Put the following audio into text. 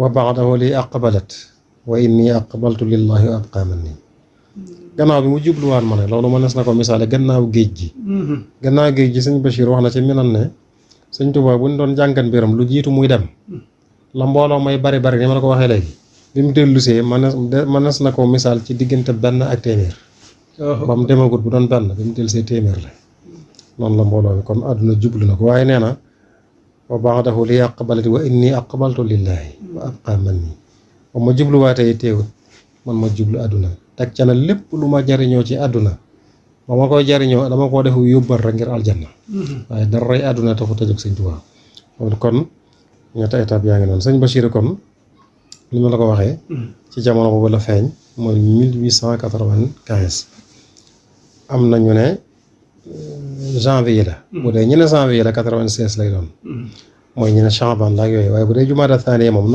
wa baadahu li aqbalat wa inni aqbaltu lillahi wa abqa manni gannaaw bi mu jubluwaan ma ne loolu mënees na ko misaale gannaaw géej gi gannaaw géej gi sëñ Bachir wax na ci minan ne sëñ Tuubaa bu ñu doon jàngat mbiram lu jiitu muy dem la mbooloo may bari bari ni ma la ko waxee léegi bi mu dellusee mënees na ko misaal ci diggante benn ak téeméer ba mu demagut bu doon benn bi mu dellusee téeméer la noonu la mbooloo bi kon àdduna jublu na ko waaye nee na wa baadahu li aqbalati wa inni aqbaltu lillahi wa abqa manni ba ma jubluwaatee teewut man ma jublu àdduna teg ca na lépp lu ma jariñoo ci àdduna ba ma koy jariñoo dama koo defu yóbbal rek ngir aljanna waaye daray àdduna taxut a jóg sëñ Tuubaa kon ñetti étape yaa ngi noonu sëñ Bachir kon ni ma la ko waxee ci jamono boobu la feeñ mooy 1895 am na ñu ne janvier la bu dee ñu ne janvier la 96 lay doon mooy ñu ne Chaban la ak yooyu waaye bu dee jumaada thaniya moom